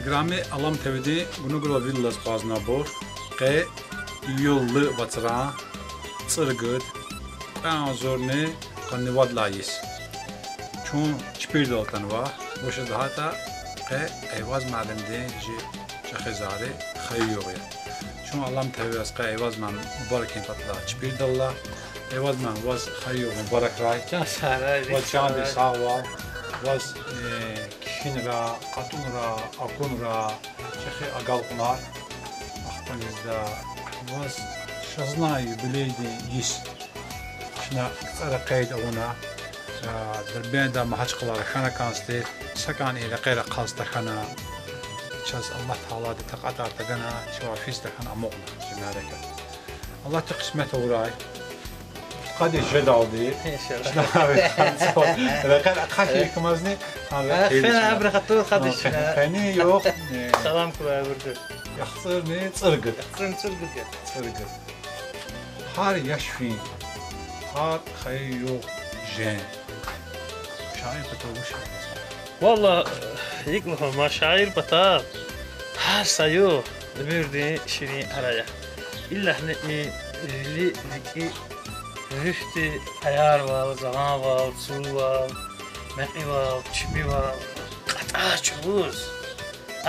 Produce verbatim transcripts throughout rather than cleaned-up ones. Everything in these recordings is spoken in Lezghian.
Играми Алам ТВ-дин гунуграл вил алаз акъвазнавайбур, къе июлдин вацран цӀуругуд, кьве агъзурни къанни вад лагьай йис. Чун чпирдал атанва, вучиз лагьайтӀа къе Эйваз муаллимдин чи чӀехи йисарин хайи югъ я. Чун Алам ТВ-яз къе Эйваз муаллим мубаракин патал чпирдал алай. Эйваз муаллим, ваз хайи югъ мубаракрай. Чан сагърай, ваз чандин сагъвал, ваз, э, кхьинра, кьатӀунра, акунра, чӀехи агалкьунар, ахпанизда ваз шазлай юбилейдин йис. Чна цӀара къейд авуна, а, Дербентдай Магьачкъалай рахана кӀанзавайди, са кӀан и рекьер ахъаз тахьана, чаз Аллагь Таалади такьатар тагана, чавай физ тахьана амукьна чи мярекат. Аллагьди къисмет авурай. Пудкъадиз жедалди. Иншаллагь. Чна рекьер ахъа хьайи кумазни, гьа, рекьер фена чна абурухъ атур къадиз чна. Къени югъ, э, салам квай вурду. ЯхцӀурни цӀуругуд. ЯхцӀурни цӀуругуд я. ЦӀуругуд. Гьар яш фин, гьар хайи югъ жен. Шаир патал вуч лугьуда? Валлагь, икӀ лугьун, ма шаир патал гьар са югъ уьмуьрдин ширин ара я. Иллазни и вили рикӀи руьгьди аярвал, заланвал, цурвал, мекьивал, чимивал кьатӀай чӀавуз.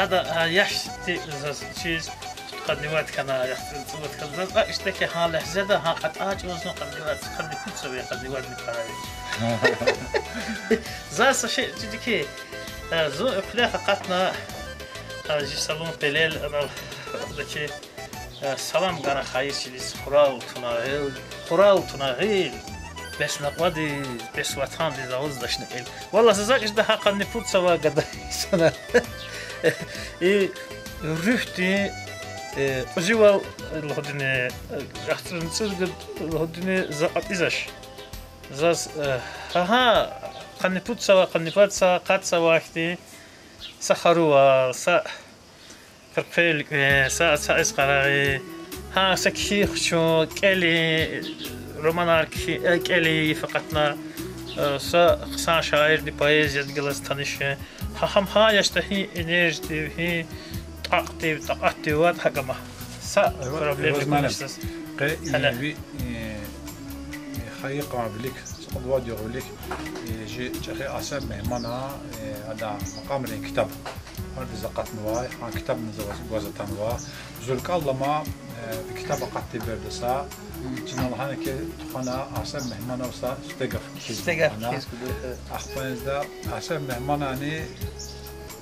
Ада, а, яш тир заз чиз, пудкъанни вад хьана, яхцӀурни цӀувад хьана, заз акӀ жеда хьи, гьа легьзеда гьа кьатӀай чӀавузни къанни вад, къанни пуд сав я, къанни вадни пара я. Заз са шей чида хьи, э, зун экуьнахъ акъатна, э, жи салун пелел, анал, адахъ, э, салам гана хайи чилиз, хурал туна гъил, хурал туна гъил, бес накьвадиз, бес ватандиз авуздачни кьил. Валлагь, заз акӀ жеда гьа къанни пуд савай гада инсанар. И руьгьдин, э, кьуьзуьвал лугьудини, э, яхцӀурни цӀуругуд лугьудини за кьатӀизвач. Заз, э, гьа, гьа къанни пуд савай, къанни вад савай, къад савай хьтин са харувал, са къиркъвел кӀвен, са ацукьиз къарагъин, гьа са кхьин хчун, кӀелин, романар кхьин, э, кӀелин, факъатна, э, са хъсан шаирдин поэзиядихъ галаз таниш я. Гьа, гьам гьа яшда гьи энергия тир, гьи тӀакьат тир, такьат тир вад гьакӀ ама. Са проблема Эйваз муаллим, къе гьеле ви, э, хайи кьван вилик, са кьуд-вад югъ вилик, э, жи чӀехи Асеф Мегьмана, э, адан макьамрин китаб гьардиз акъатнавай, гьа китабни за ваз гваз атанва. Зур кӀаллама, э, ви китаб акъатдай береда са, чна лагьана хьи, тухвана Асеф Мегьманав са сифте гаф кхьиз, сифте гаф кхьиз гуда. Ахпанизда Асеф Мегьманани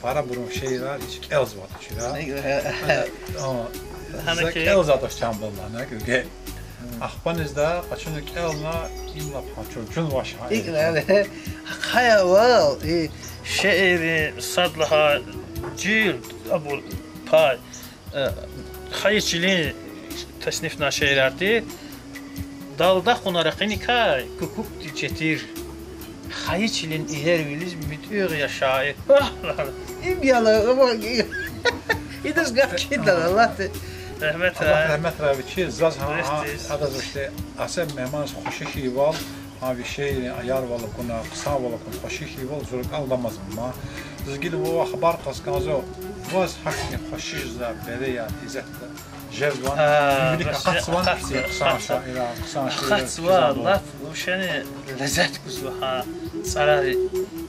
парабурун шиирар гьич кӀелзавайди чира. Ана, о, за кӀелзавайди чан баллана гуьге. Ахпанизда къачуна кӀелна, им лап гьа чун, чун ваш гьа. Ахъая вал, и шииррин сад лагьай жилд, абур пай, э, хайи чилин таснифнавай шиирар тир, далда кьуна ракъиникай кукӀукӀди четир. Хайи чилин иервилиз муьтӀуьгъ я шаир. Им яла, ама, идаз гахчидал, Аллагьди рагьмет Аллагь рай. Рагьметрай вичи, заз гьа, гьа, Рехтиз. Адаз вичи, Асеф Мегьманаз хвеши хьайивал, гьа ви шиирин аярвал акуна, хъсанвал акуна, хвеши хьайивал зур рикӀел аламаз ма. Заз гила вавай хабар кьаз кӀанзава, ваз гьахьтин хвеши жезва, бере я, иззатда жезвани, А, вилик бес акъатзавани, акъатзава, хъсан акъатзава. Шаирар, хъсан шиирар Акъатзава, кхьизвайбур. Лап вушени лезет гузва гьа цӀарари,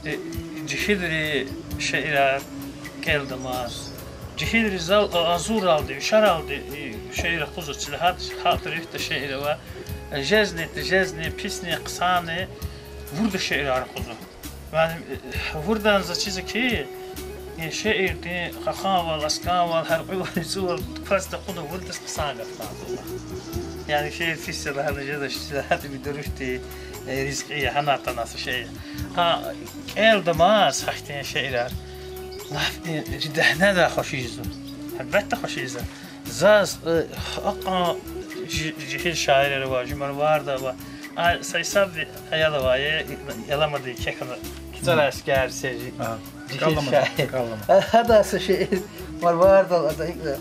э, жегьилри шиирар кӀелдамаз. Жегьилри зал, а, агъзурралди, вишералди, э, шиир акъудзава, чи лагьайтӀа, халкьдин руьгьда шиир ава. Жезни, жезни, писни, хъсанни, вурда шиирар акъудзава. Муаллим, э, вурдан заз чизва хьи, э, шиирдин хаханвал, асканвал, гьяркьуьвал, вицӀувал, кваз такьуна вурдаз хъсан гаф кӀанзава. Яни шиир пис я лагьана жедач, гьатта ви дурушди, э, ризкьи я, гьана атана са шей я. А кӀелдамаз гьахьтин шиирар, лап, э, ридегьнедай хвеши жезва. Гьелбетда, хвеши жезва. Заз, э, акьван жи-, жегьил шаирар ава, жи Марварда ава. А са гьисабди аял авай, э, Яламадин кехьна, КцӀарай Аскер Сержи. Жегьил шаир. Каллама. Гьадан са шиир, Марвардал ада икӀ я.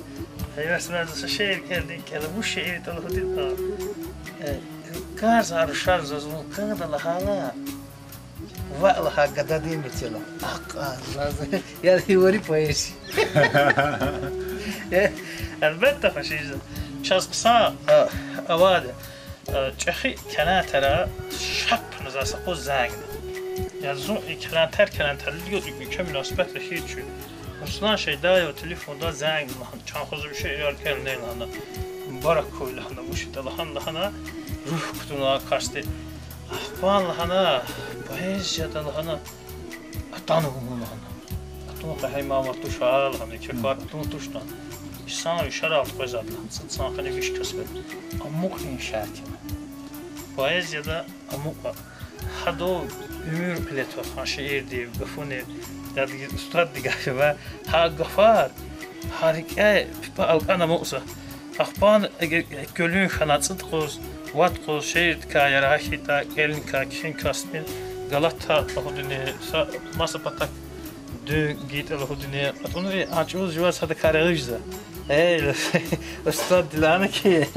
Гьевесмандиз са шиир кӀелдин кӀела, вуч шиир ятӀа лугьудин, а, э, кар за рушар заз вун кӀанда лагьайла, ваъ лагьай гададин мецел я. Акьван заз, яни вири поэзия. Э, гьелбетда, хвеши жезва. Чаз хъсан, а, авайди, а, чӀехи календара шапни заз са къуз зангна. Я зун и календер, календер, лугьуз, уьлкве мунасибатда хьиз чун. Руслан Шайдаева телефонда зангна лагьана, чан хоза више ияр кӀелнай лагьана, мубарак хьуй лагьана, вуч ятӀа лагьана, лагьана, руьгь кутуна касди. Ахпан лагьана, поэзияда лагьана, атанва вун лагьана. Атун къе гьа имамар туш лагьана, кефар атун туш лагьана. Инсан рушарал къвезвайди лагьана, цӀуд йисан къене виш кас хьана. Амукьун шартӀ я. Поэзияда амукьун. Гьадав уьмуьр кьиле твах гьа шиирдив, гафунив, яда устаддин гаф ава, гьа гафар, гьа рикӀе пипӀе алкӀана амукьзава. Ахпан эгер гуьлуьн хьана цӀуд къуз, вад къуз шиирдикай яргъа хьайитӀа, кӀелникай, кхьин касдин галат лугьудини, са маса патак дуьн гайитӀа лугьудини, атӀунри а чӀавуз жуваз гьадакай регъуь жезва. Эй, устадди лагьана хьи,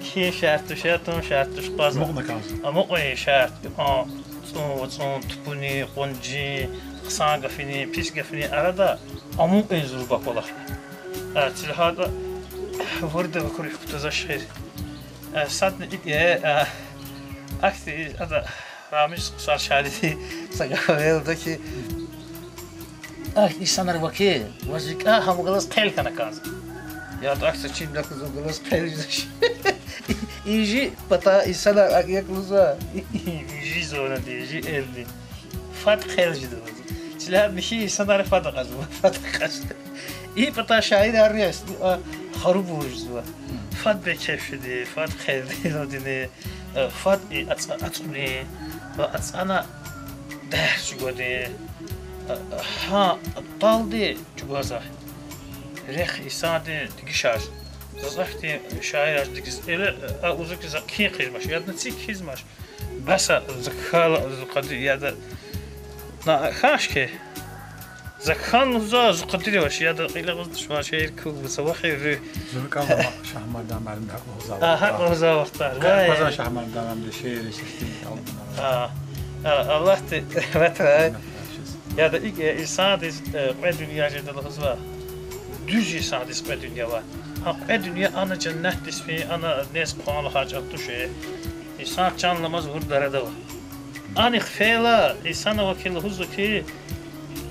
кхьин шартӀ туш, атун шартӀ туш, къваза. Амукьун шартӀ я, а, цӀун, вацӀун, тупуни, къванцин, хъсан гафини, пис гафини арада амукьун зурба кӀвалах я. А, чи лагьайтӀа, вурда вакур кутазвач хьи. А, садни икӀ я, а, ахьтин ада Рамиз Хъсар шаирди са гаф авайди хьи, ахьтин инсанар ава хьи, ваз рикӀяй гьам галаз хъел хьана кӀанзава. Яда, ахьтин чимдаказ галаз хъел жезвач. И жи пата инсанар акӀ я лугьузва. И жи зонадин, жи элдин. Фад хъел жеда лугьузва. Чилер михьи инсанар фад акьазва, фад акьаз. И пата шаирар яз, а, харуб жезва. Фад бейкеф жеди, фад хъелди лугьудини. Э, фад и ацӀ-, ацӀуни, ва ацӀана дерс чӀугвади, э, гьа талди чӀугвазва. Рехъ инсандин дегишар. Заз ахьтин шаирар дегиз, эле, э, а узук за кхьин хъийизмач, яда ци кхьизмач. Беса за кхьайла, за кьади, яда, на хьанач хьи. За кхьана лугьузва, за кьадир авач, яда кьил агъуз тушман шиир кугзава хьи руьгь. Зун кӀелдама Шагьмардан муаллимди гьакӀ лугьузвай. А, гьакӀ лугьузвай вахтар. Вай. Къазан Шагьмардан муаллимди шиир эшитдин кӀелдама. А, а, Аллагьди рагьметрай. Яда икӀ я, инсандиз, э, кьве дуьнья жеда лугьузва. Дуьз инсандиз кьве дуьнья ава. А кьве дуьнья ана женнетдиз фин, ана нез-хъван лагьай чӀал туш. Инсан чан аламаз вурда арада ава. Анихъ фейила, инсан ава хьи лугьузва хьи,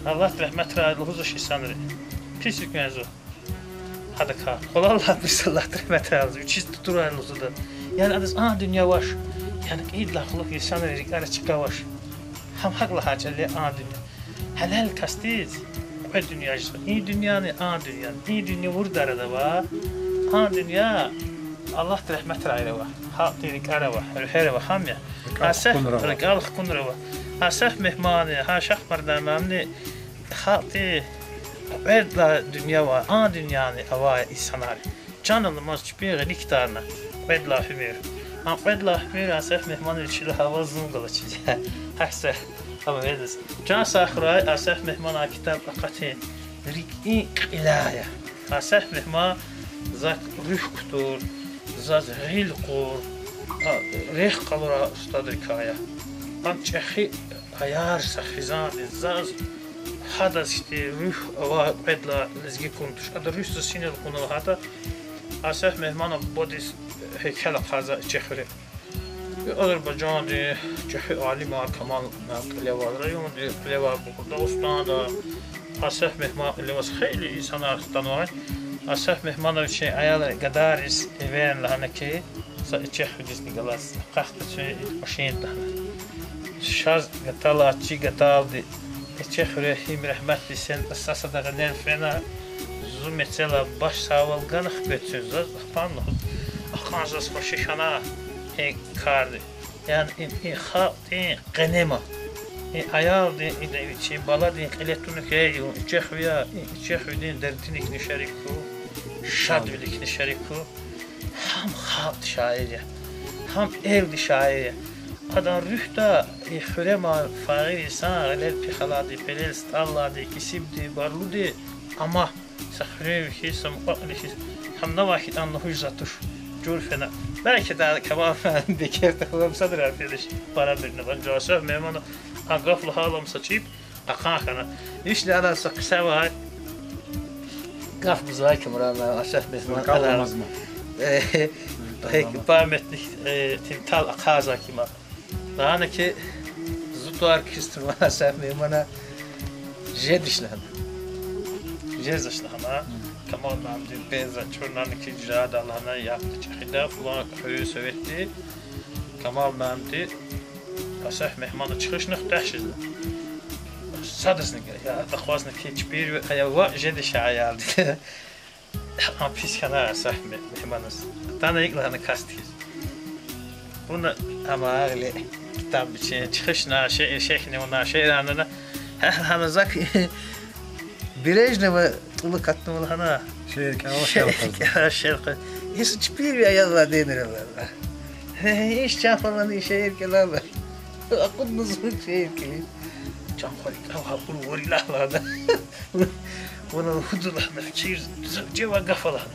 Аллагьди рагьметрай лугьузвач инсанри. Пис рикӀ кӀанзава. Гьадакай. Къвалал алай пис Аллагьди рагьметрай лугьузва. Вичиз тутурай лугьузва ада. Яни адаз а дуьнья авач. Яни кьейидалай кьулухъ инсанрин рикӀера чка авач. Гьам гьакӀ лагьай чӀал я а дуьнья. Гьелел касдиз кьве дуьнья жезва. И дуьньяни а дуьньяни. И дуьнья вурда арада ава. А дуьнья Аллагьди рагьметрай ава. Халкьдин рикӀера ава, руьгьера ава, гьам я. РикӀел хкунра ава. РикӀел хкунра ава. Асеф Мегьманни, гьа Шагьмардан муаллимни халкьдин кьвед лагьай дуьнья ава, а дуьньяни авай инсанар. Чан аламаз чпин гъиликдарна кьвед лагьай уьмуьр. А кьвед лагьай уьмуьр Асеф Мегьманни вичи лагьайвал зун галачиз я. Гьа са, ам веназ. Чан сагърай, Асеф Мегьманан ктаб акъатин рикӀин кьиляй я. Асеф Мегьман зак руьгь кутур, заз гъил кьур, а, рехъ къалурай устадрикай я. Ам чӀехи аяр са хизандиз заз гьадаз хьтин руьгь авай кьвед лагьай лезги кун туш. Ада руьгь заз гьинал кьуна лагьайтӀа, Асеф Мегьманан бубадиз гьейкел ахъайзавай Чехире. Азербайжандин чӀехи алимар Камал Мегьман кьиле авай, райондин кьиле авай, Дагъустанда Асеф Мегьман кьиле аваз хейлин инсанар атанвай. Асеф Мегьмана вичин аялрин гадайриз эвер лагьана хьи, са Чехидизни галаз акьахда куьн машинда лагьана. Шаз гаталай чи гаталди Чехире, гьим регьметдиз фена, са-садан гъенел фена, зи мецелай баш сагъвал гана хкведа куьн, заз ахпа лугьуз, акьван заз хвеши хьана и карди. Яни и, и халкьдин къенема, и аялдин, и вичин баладин кьиле туна хьайила, и Чехи я, и, и Чехидин дердиникни шерик хьуй, шадвиликни шерик хьуй. Гьам халкьдин шаир я, гьам элдин шаир я. Адан руьгьда и хуьремай фагъир инсан гъилел пихалайди, пелел стӀаллайди, кесибди, барлуди, амма са хуьруьнви хьиз, са мукьва-кьилихъ хьиз, гьам нава хьайитӀани лугьуз затуш, жур фена. Белки да Камал муаллим бекер тахлам садра фениш парабурни ва Асеф Мегьмана а гаф лагьайла ам са чӀиб акьван хьана. Вични ана са кьисавай гаф гузвай Камрана, Асеф Мегьман, Камран ана, Мазма. Э, памятник, э, тим тал ахъайзавай кьима. Лагьана хьи, зи тӀвар кхьиз тавуна Асеф Мегьмана жедиш лагьана. Жезвач лагьана. Камал муаллимди бенза чурнана хьи, жеда лагьана, яхъ чӀехида, флаг хуьруьн советди. Камал муаллимди Асеф Мегьмана чуьхуьшна хтахшизна. Садазни, я, акъвазна хьи, чпирви ая ва жедиш аялди. Ам пис хьана Асеф Мегьманаз. Атана икӀ лагьана касдиз. Вуна ама гъиле ктаб вичин чуьхуьшна, шиир шехьна, вуна шиир анана. Гьа, гьана зак Брежневан тӀул акатнава лагьана. Шиир кӀела, шиир кӀела, шиир кӀела. Иса чпирви аялар денрала. Гье, гье, иш чан фалани шиир кӀелала. Акъудна зун шиир кӀела. Чан хвали кӀел гьабур вари лагьана. Вуна лугьуда лагьана, чир, жева гаф лагьана.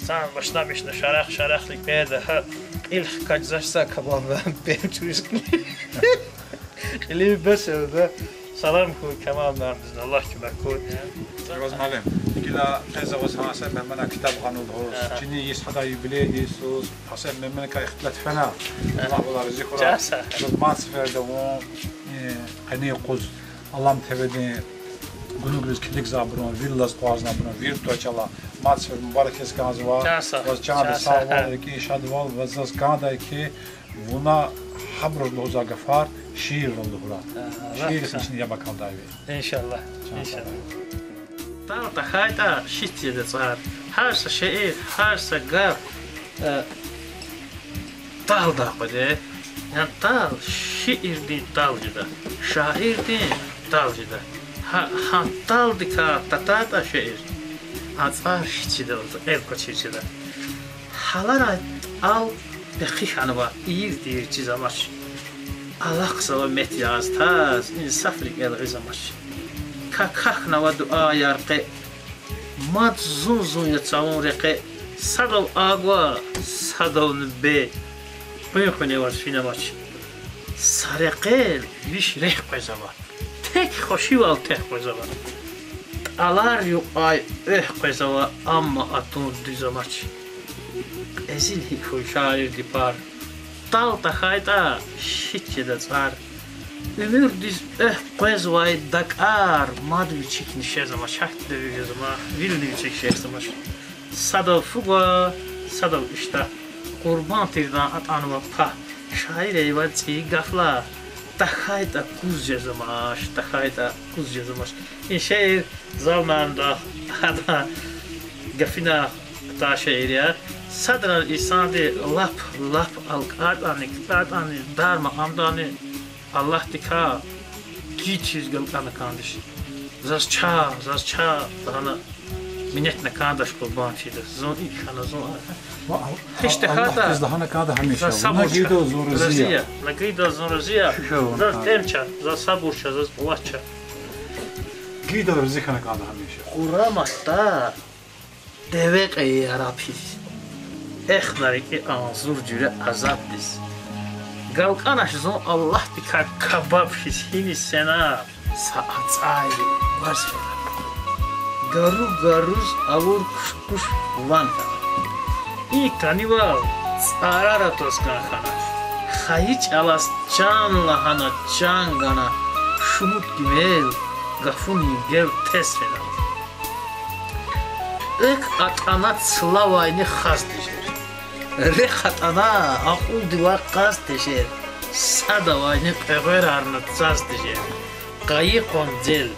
Сан башламишна шарах, шарах ликьеда, гьа, кьил хкажзач са Камал муаллим бес чуриз кьили. Кьили бес элда. Салам хьуй Камал муаллимдизни, Аллагь куьмек хьуй. Риваз муаллим, гила къе за ваз гьа Асеф Мегьманан ктаб гъанва лугьуз. Агьа. Чини йис гьадан юбилейдиз, заз Асеф Мегьманакай ихтилат фена. Агьа. Аллагь валай рази хьурай. Чан сагъ. Заз мад сеферда вун, э, къенин юкъуз Алам ТВ-дин гунугриз килигзавайбурун, вил алаз акъвазнавайбурун вири тӀвача алай мад сефер мубарак ийиз кӀанзава. Чан сагъ. Ваз чандин сагъвал, рикӀин шадвал ва заз кӀандай хьи, вуна гьабуруз лугьузвай гафар шииррал лугьурай. Агьа, шиирдихъ чна яб акалдайвал. Иншаллагь. Чан сагъ. Иншаллагь. Тал тахьайтӀа, шит жеда цӀар. Гьар са шиир, гьар са гаф, э, талдай къведа. Яни тал шиирдин тал жеда, шаирдин тал жеда. Гьа, гьа талдикай татайтӀа шиир, а цӀар шит жеда, элкъвечир жеда. Гьаларай тӀал пехъи хьанва, ийир-тийир чиз амач. Алахъзава мет ягъиз таз, инсаф рикӀел гъиз амач. Какахьнава дуьаяр къе, мад зун-зун я цавун рекье, садав агва, садавни бе, къуьн-къуьневаз фин амач. Са рекьел виш рехъ къвезава, тек хвешивал тек къвезава. ТӀалар юкьвай экв къвезава, амма атун дуьз амач. Кьезил гьикӀ хьуй шаирди пар, тал тахьайтӀа, шит жеда цӀар. Уьмуьрдиз экв къвезвай дакӀар мад вичик нишез амач, гьахьтин девир жез ама, вилни вичик шехьзамач. Садав фу гва, садав иштягь, къурбанд тирдан атӀанва пагь. Шаирри авай цӀийи гаф лагь, тахьайтӀа куз жез амач, тахьайтӀа куз жез амач. И шиир Залманан, гьадан гафунай кӀватӀай шиир я. Садрани инсанди лап, лап алкӀайтӀани, кӀватӀайтӀани, дарма амдани, Аллагьдикай гьич хьиз галкӀана кӀандиз. Заз ча, заз ча лагьана, Минетна кӀандач, къурбанд чида. Зун икӀ хьана, зун а-, Ва Ал-, гьич тахьайтӀа Аллагьдиз лагьана кӀанда гьамиша: за вуна сабур ча, гайидал зун рази я. Рази я, на гайидал зун рази я. Шуьша вуна За кӀанда. Тем ча, за сабур ча, заз къуват ча. Гайидал рази хьана кӀанда гьамиша. Къураматда деве кьейи араб хьиз, эхна рикӀи агъзур жуьре азабдиз. ГалкӀанач зун Аллагьдикай кабаб хьиз, гьиниз сенаб са ацӀайри ваз фена. Гару-гаруз авур куш-куш ван хьана. И кӀанивал цӀарара тваз кӀан хьана. Хайи чӀалаз чан лагьана, чан гана, шумуд гимел, гафунин гел тез фена. Экв атӀана цлавайни хаз тежер. Рехъ атӀана акьулдивай къаз тежер. Садавайни кьвегъверарна цаз тежер. Къайи къванцел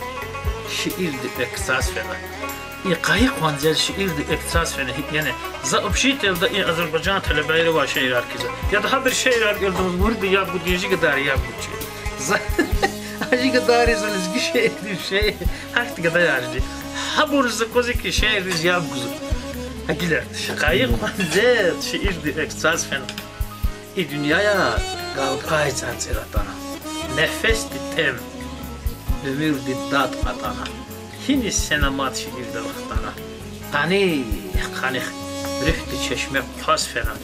шиирди экв цаз фена. И къайи къванцел шиирди экв цаз фена гьикӀ яни? За общителда и азербайжан телебайривай шиирар кхьизва. Яда гьабур шиирар кӀелдамаз вирида яб гуд, генжи гадайри яб гуд чи. За генжи гадайри за лезги шиирдив шиир, гьахьтин гадаяр жеди. Гьабур за кваз икӀ шиирдиз яб гузва. Гьа гила, къайи къванцел шиирди экв цаз фена. И дуьньяяр галкӀай цӀарцӀел атана, нефесди тӀем, уьмуьрди дад атана. Гьиниз сена мад шиирдал хтана. Къаних-къаних руьгьди чешме хъваз фена.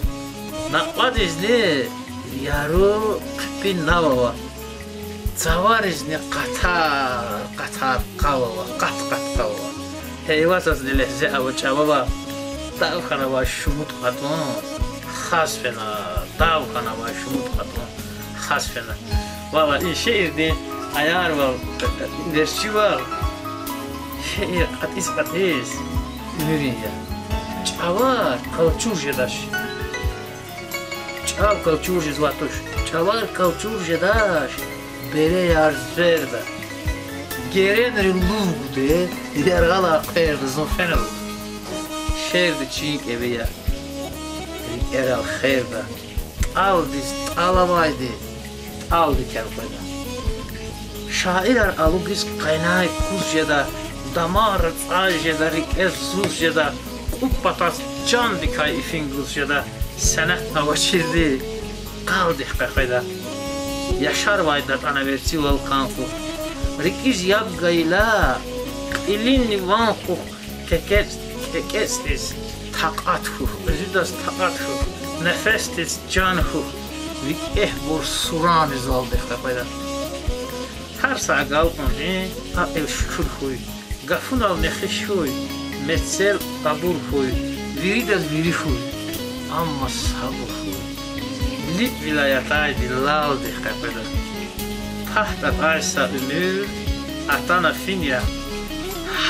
Накьвадизни яру хъипи нав ава. Цаваризни къатар-къатар къав ава, къат-къат къав ава. Эйвазазни легьзе ава, чӀав ава. Дав хьанавай шумуд кьатӀун хаз фена, дав хьанавай шумуд кьатӀун хаз фена. Валлагь, и шиирдин аярвал, верчивал, шиир кьатӀиз-кьатӀиз уьмуьрин я. ЧӀавар калчур жедач. ЧӀав калчур жезвай туш. ЧӀавар калчур жедач, береяр зверда. Геренри лув гудай яргъалай хъверда, зун фена лугьуда. Шерди чин кӀеви я, рикӀерал херда. ТӀалдиз тӀал авайди тӀалдик элкъведа. Шаирар алугиз къеняй куз жеда, дамахра цӀай жеда, рикӀе зуз жеда, кьуд патаз чандикай ифин гуз жеда, сенятда авачирди къалдихъ къекъведа. Яшарвай датӀана верцивал кӀан хьухь, рикӀиз яб гайила, кьилинни ван хьухь, кекецӀ-, кекецӀдиз такьат хьухь, кьуьзуьдаз такьат хьухь, нефесдиз чан хьухь, викӀегьбур суранриз валдихъ къекъведа. Гьар са агалкьунрин акьул шукур хьуй, гафунал нехиш хьуй, мецел абур хьуй, виридаз вири хьуй, амма сабур хьуй, липӀ вилаятайди лалдихъ къекъведа. Пагь тӀатӀай са уьмуьр атана фин я,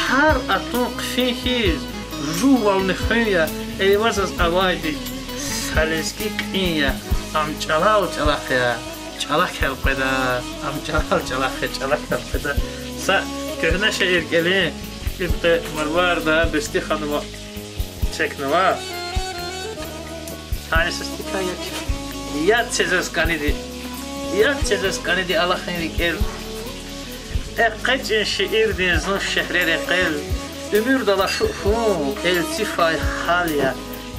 гьар атун хъфин хьиз жувални хуьн я, эйвазаз авайди са лезги кьин я, ам чӀалал чӀалахъ я, чӀалахъ элкъведа, ам чӀалал чӀалахъ я, чӀалахъ элкъведа. Са куьгьне шиир кӀелин, ибкьи Марварда Бести ханума чекнава. Гьа и са стихи я чи. Яд це заз кӀаниди, яд це заз кӀаниди алахьин рикӀел. Экъечӏин шиирдин зун шегьре рекъел, уьмуьрдал ашукь хьун элци фай хал я,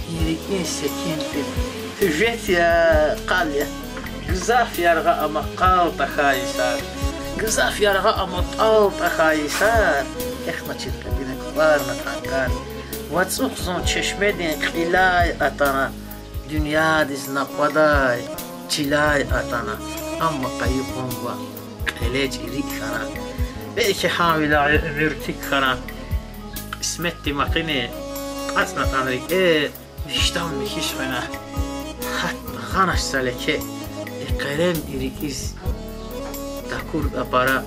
и рикӏин секин тир гьуьжет я, къал я. Гзаф яргъа ама къал тахьай йисар, гзаф яргъа ама тӏал тахьай йисар, эхначир къе вина кпӏарна тангар. Вацӏухъ зун чешмедин кьиляй атана, дуьньядиз накъвадай чиляй атана, амма къайи къван ва кьелечӏ рикӏ хьана. Белки гьавиляй уьмуьр тик хьана. Кьисметди макъини кьацӏнатӏан рикӏе, виждан михьиз хвена. Гьатта гъанач са леке, и къелем и рикӏиз такуртӏа пара.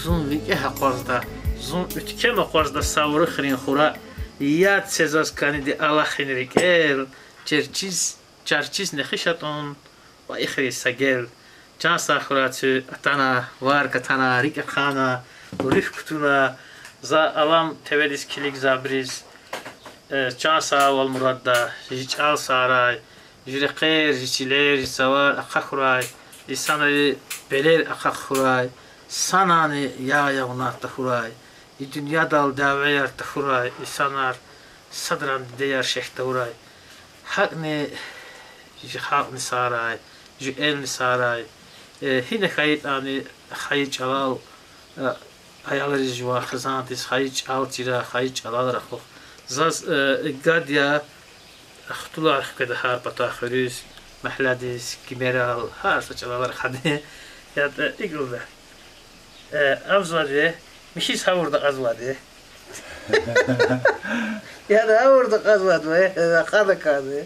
Зун викӏегь акъвазда, зун уьткем акъвазда са урухрин хура. Яд це заз кӏаниди алахьин рикӏел, чарчиз, чарчиз нехиш атӏун ва ихриз са гел. Чан сагъ хьурай цуьк, атана, вар гатана, рикӏ ахъайна, руьгь кутуна. За Алам ТВ-диз килигзавайбуруз, э, чан сагъвал мурадда, жи чӏал сагърай, жи рекьер, жи чилер, жи цавар ахъа хьурай, инсанри пелер ахъа хьурай, санани ягъ-ягъунар тахьурай. И дуьньядал дявеяр тахьурай, инсанар садран дидеяр шехь тавурай. ГьакӀни жи халкьни сагърай, жи элни сагърай. Э, гьина хьайитӀани хайи чӀалал, э, аялриз жуван хизандиз хайи чӀал чира, хайи чӀалал рахух. Заз, э, гад я, хтулар хкведа гьар патахъ хуьруьз, магьладиз, кимерал, гьар са чӀалал рахади. ЯтӀа икӀ лугьуда. Э, абзавади, михьиз гъавурда кьазвайди. ЯтӀа гъавурда кьазвайди, э, акъада кӀанзава.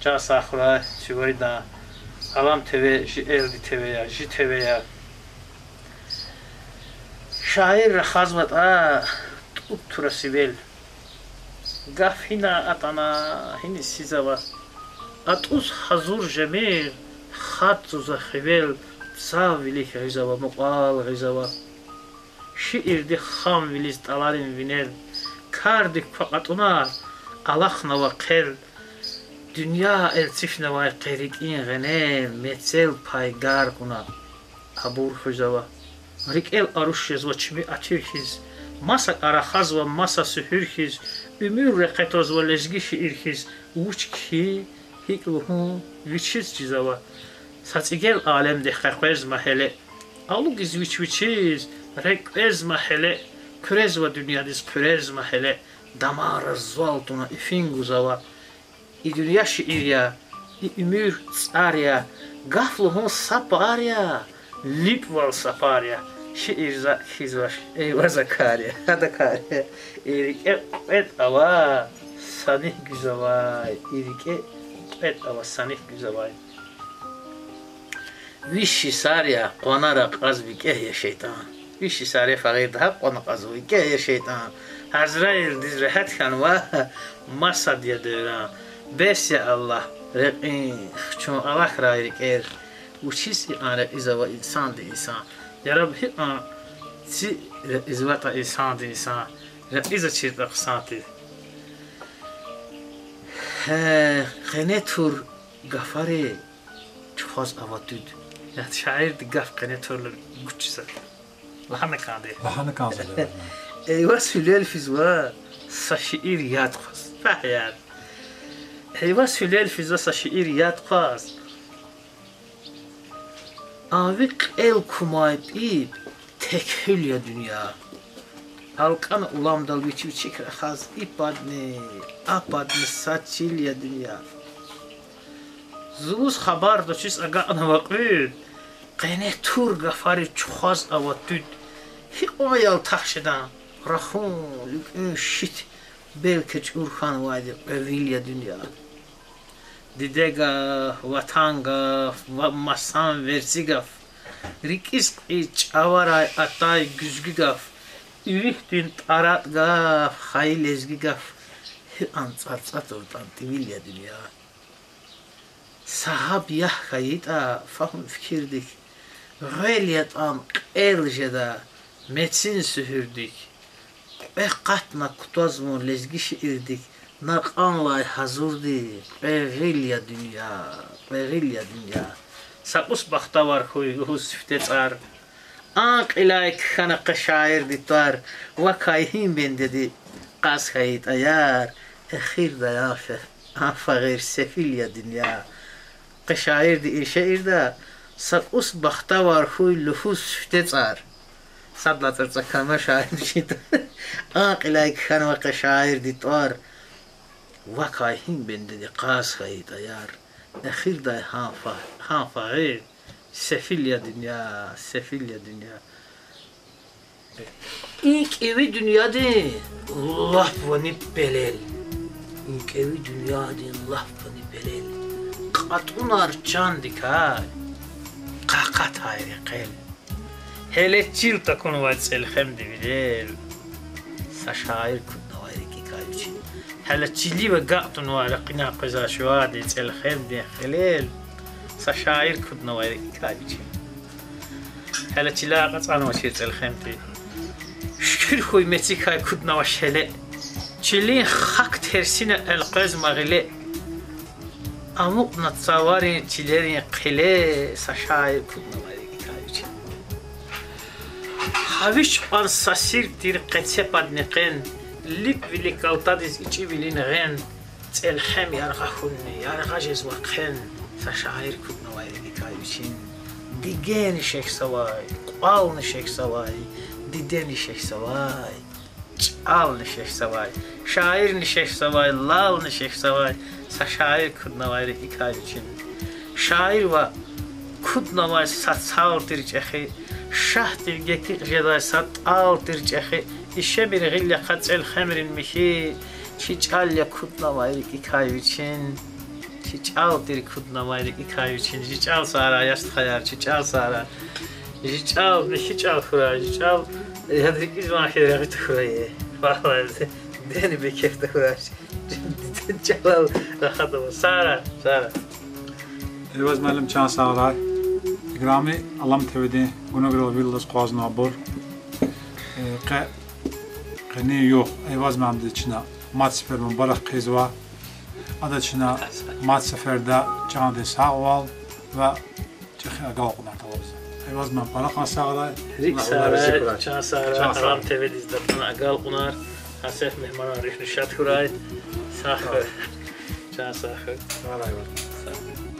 Чан сагъ хьурай, сивайда, Алам ТВ, жи элди ТВ я, жи ТВ я. Шаир рахазватӀа, тӀуб тура сивел. Гаф гьина атӀана, гьиниз сизава. АтӀуз гьазур жемир, хатзава за хивел, цав вилик гъизава, мукьвал гъизава. Шиирди хамвилиз тӀаларин винел, кардик ква кьатӀунар, алахънава хъел. Дуьнья элцифнавай къе рикӀин гъенел, мецел пайгар кьуна абур хуьзава. РикӀел аруш жезва чими атир хьиз, маса кӀар рахазва, маса суьгьуьр хьиз, уьмуьр рекье твазва лезги шиир хьиз, вуч хьи, гьикӀ лугьун, вичиз чизава. Са цӀигел алемдихъ къекъвезма гьеле, алугиз вич-вичиз, рекьвезма гьеле, хъуьрезва дуьньядиз, хъуьрезма гьеле, дамарра звал туна ифин гузава. И дуьнья шиир я, и уьмуьр цӀар я, гаф лугьун са пар я, липӀвал са пар я, шиир за кхьизвач, Эйваза кар я, гьада кар я. И рикӀе кьвед ава, санихъ гуьзавай, и рикӀе кьвед ава, санихъ гуьзавай. Виш йисар я, къванара кьаз викӀегь я шейтӀан. Виш йисар я фагъирди, гьакӀ къвана кьаз викӀегь я шейтӀан. Азраилдиз регьят хьанва масад я дерин. Бес я Аллагь, рекьин хчун алахьрай рикӀер. Вучиз икьван рекьизава инсанди инсан? Яраб гьикьван ци рекьизватӀа инсанди инсан, рекьизвачиртӀа хъсан тир. Гье, къене тур гафари чухваз ава дуьд. Яд шаирди гаф къене турла гучза. Лагьана кӀанди. Лагьана кӀанзава. Эйваз гьуьлел физва са шиир яд хъваз. Фагь яд. Эйваз гьуьлел физва са шиир яд хъваз. Ави кьел кумай пӀипӀ тек гьуьл я дуьнья. АлкӀана уламдал вич-вичик рахаз, и падни, а падни сад чил я дуьнья. Зулуз хабар тушиз агакьнава кьуьд, къене тур гафари чухваз ава дуьд. Гьикьван ялтах жедан, рахун, луькӀуьн шит, белки чӀур хьанвайди кьве вил я дуьнья. Диде гаф, ватан гаф, ва масан верцӀи гаф, рикӀиз кьиз чӀаварай атай гуьзгуь гаф, уьруьхъдин тӀаратӀ гаф, хайи лезги гаф, гьикьван цӀарцӀа туртӀан тӀимил я дуьнья. Са гьаб ягь хьайитӀа фагьум-фикирдик, гъвел ятӀан кьел жеда мецин суьгьуьрдик, кьве къатна кутаз вун лезги шиирдик, накьанлай гьазурди кьве гъил я дуьнья, кьве гъил я дуьнья. Са кӀус бахтавар хьуй лугьуз сифте цӀар, а кьилай кхьана къе шаирди тӀвар, вакай гьи бендеди кьаз хьайитӀа яр, эхирдай а фе-, а фагъир сефил я дуьнья. Къе шаирди и шиирда са кӀус бахтавар хьуй лугьуз сифте цӀар. Сад лагьай цӀарцӀа кама шаирди чида. А кьилай кхьанва къе шаирди тӀвар, вакай гьи бендеди кьаз хьайитӀа яр, эхирдай гьа фа-, гьа фагъир сефил я дуьнья, сефил я дуьнья. И кӀеви дуьньядин лап вани пелел, и кӀеви дуьньядин лап вани пелел, кьатӀунар чандикай къакъатай рекьел. Гьеле чил такунвай цӀелхемдин вилел, са шаир куднавай рикӀикай вичин. Гьеле чилив агакь тунвай ракъинай къвезвай шуьадин цӀелхемдин хилел, са шаир куднавай рикӀикай вичин. Гьеле чилай кьацӀанвачир цӀелхемди, шуькуьр хьуй, мецикай куднавач гьеле. Чилин хак терсина элкъвезма гъиле. Амукьна цаварин чилерин хъиле, са шаир куднавай рикӀикай вичин. Гьавич кьван са сир тир къецепадни къен, липӀ вилик калтадиз ичӀивилин гъен, цӀелхем яргъа хьунни яргъа жезва хъен, са шаир куднавай рикӀикай вичин. Дидени шехьзавай, кьвални шехьзавай, дидени шехьзавай, чӀални шехьзавай, шаирни шехьзавай, лални шехьзавай, са шаир куднавай рикӀикай вичин. Шаир ваъ, куднавай са цал тир чӀехи, шагьдив гекъигъ жедай са тӀал тир чӀехи, ишемир гъил яхъа цӀелхемрин михьи, чи чӀал я куднавай рикӀикай вичин. Чи чӀал тир куднавай рикӀикай вичин. Чи чӀал, Сара, я стхаяр, чи чӀал, Сара. Чи чӀал михьи чӀал хьурай, чи чӀал яд рикӀиз ван хьи регъуь тахьурай. Валлагь, дидени бекер тахьурай. Дидед чӀалал рахадава. Сара, Сара. Эйваз муаллим, чан сагърай. Играми Алам ТВ-дин гунаграл вил алаз акъвазнавайбур. Э, къе, къенин югъ Эйваз муаллимдиз чна мад сефер мубарак хъийизва. Ада чна мад сеферда чандин сагъвал ва чӀехи агалкьунар тӀалабзава. Эйваз муаллим, пара кьван сагърай. РикӀ сагърай, чан сагърай, Алам ТВ-диз датӀана агалкьунар, гьасеф мегьманар руьгьни шад хьурай. Сагъ хьуй. Чан сагъ хьуй. Сагърай.